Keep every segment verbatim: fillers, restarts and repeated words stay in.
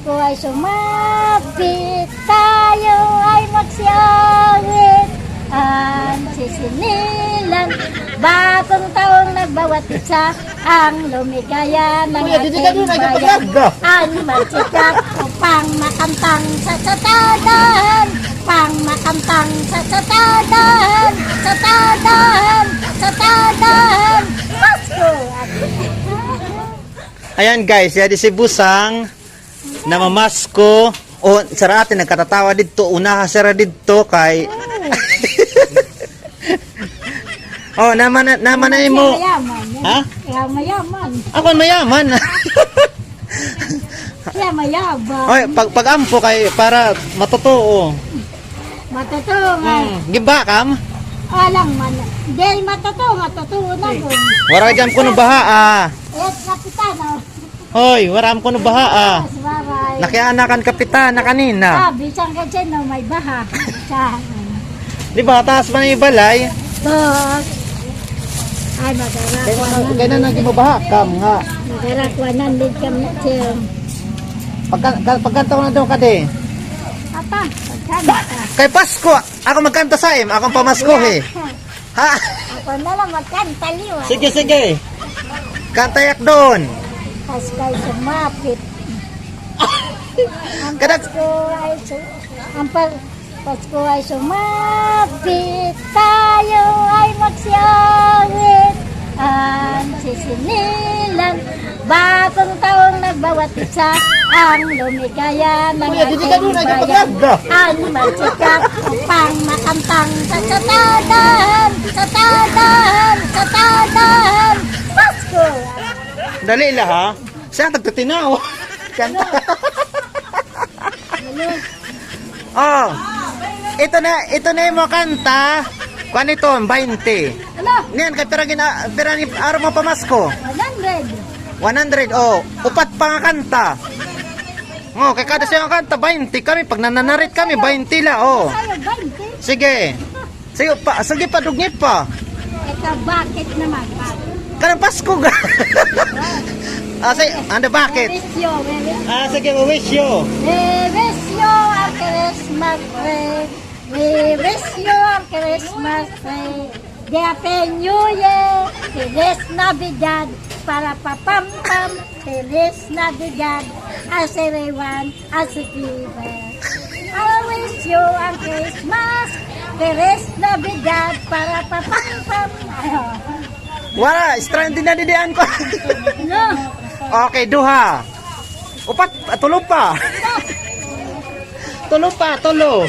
Ay sumapit, tayo ay magsiyawit. Ang sisinilan, bagong taong nagbawat isa. Ang lumigaya ng Kuya, didi ka ating doon, ay bayan. Kapaganda. Ang magsikap upang makantang sa sasadahan. Pang makantang sa sasadahan. Sasadahan. Sasadahan. Pasko. Ayan guys, yadi si Busang. Namamasko. O, sira ati nagkatatawa didto, unaha sira didto kay. O, naman na, naman na imo. Mayaman. Ha? Kaya mayaman. Ako an mayaman. Kaya mayabang. Oy, pag, pag-ampo kay para matutuo. Matutuo nga. Hmm, gimbaha kam? Alang man. Dahil matutuo, matutuo na dun. Wara ka dyan kuno baha, ah. Yes, Kapitano. Hoy, wara man kuno baha, ah. Nakiana kan kapitana kanina. Ah, bisan ka dyan, no, may baha. Sa, ano. Di ba, taas man an balay? Boss. Ay, magara. Kaya na, kaya na naging mabaha, kam nga. Magara, kuwanan din kam na, sir. Pagka-, ka-, pagkanta ko na daw ka, di. Apa, pagkanta. Kay Pasko, ako magkanta sa im, akong pamasko, eh. Ha? Ako na lang magkanta, liwa. Sige, sige. Kanta yak doon. Pasko ay sumapit. Ang Kadag- Pasko ay su-, ang pa-, Pasko ay sumapit. Tayo ay magsiyawit. Ang sisinilan. Bagong taong nagbawat isa, ang lumigaya ng Kuya, didi ka ating doon, ay bayan. Kapaganda. Ang magsikap upang makantang sa sasadahan, sasadahan, sasadahan. Pasko! Dali la, ha? Siya ang tagtatinaw. Kanta. Ano? Oh. Ito na, ito na imo kanta. Kuan ito, baynte. Ala. Niyan, kay pira gina-, pira ni araw mo pamasko? One hundred. One hundred, oh. Upat pa nga kanta. Oh, kay kada siya nga kanta, baynte kami. Pag nananarit kami, baynte la, oh. Sa'yo, baynte. Sige. Sige pa, sige pa, dugni pa. Ito, bakit naman, bakit? Kanang Pasko ga. Ah, say, ano, bakit? We wish you, we wish Ah, sige, we wish you. We wish you a Christmas tree. We wish you a Christmas tree. Happy New Year. Feliz Navidad. Para pa pam pam. Feliz Navidad. As everyone. As a giver. I wish you a Christmas. Feliz Navidad. Para pa pam pam. Wala, stranded na didi an ko. No. Okay, duha. Upat, ah, tulo pa. Tulo pa, tulo.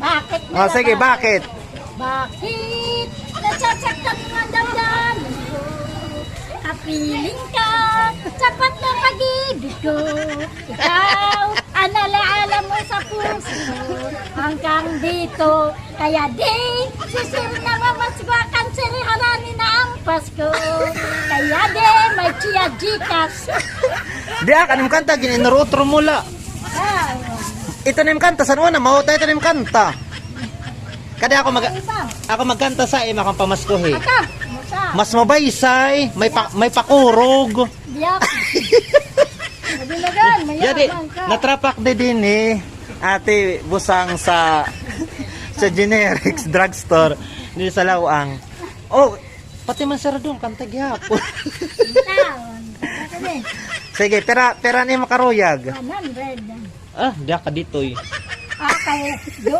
Bakit na Ah, sige, naman? Bakit? Bakit nasasaktan ang damdamin ko? Kapiling ka, sapat na pag-ibig ko. Ikaw, ang alaala mo sa puso ko. Hanggang dito, kaya di, sisir na mamaswa kan siriharani na ang Pasko. Kaya di, may tsiya Gcash. Di, ah, kanim kanta, gin-inurutro mo la. Ah, Ito na im kanta, san una, mahutay ito na im kanta. Kadi ako mag-, Ano ba? Ako magkanta sa im, akong pamaskohi. Ata, ano ka? Mas mabaysay, may pa-, may pakurog. Diyak. Sabi na gan, Yadi, mayaman ka. Natrapak di din eh, Ate Busang sa, sa Generics Drugstore, di sa Lawang. Oh, pati man saradong kanta gihapon. Taon. Ano ni? Sige, pira, pira ni makaruyag? One hundred. Ah, diya ka ditoy. Ah, kay, do,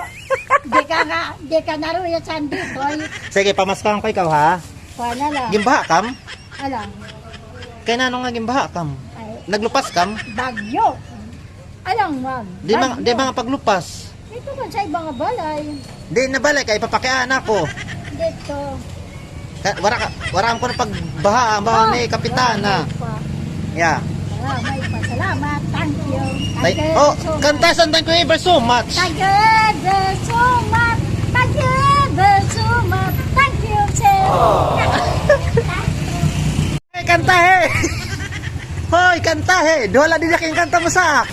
di ka nga, di ka naruya sa ditoy. Sige, pamaskahon ko ikaw, ha? Kuha na lang. Gimbaha kam? Alam. Kay nano nga gimbaha kam? Ay. Naglupas kam? Bagyo. Alang mag. Di mga, di mga paglupas. Dito ka sa ibang balay. Di na balay, kay papakiana ko. Dito. Ka-, wara ka, wara ko na pagbaha, ang baha ni Kapitana. Ah, may pa. Yeah. Ah, may pa. Salamat. Thank you. Thank you ever so much. Thank you ever so much. Thank you ever so much. Thank you ever so much. Thank you, sir. Hoy, kantahi! Hoy, kantahi! Duha la dida kay kanta mo sa.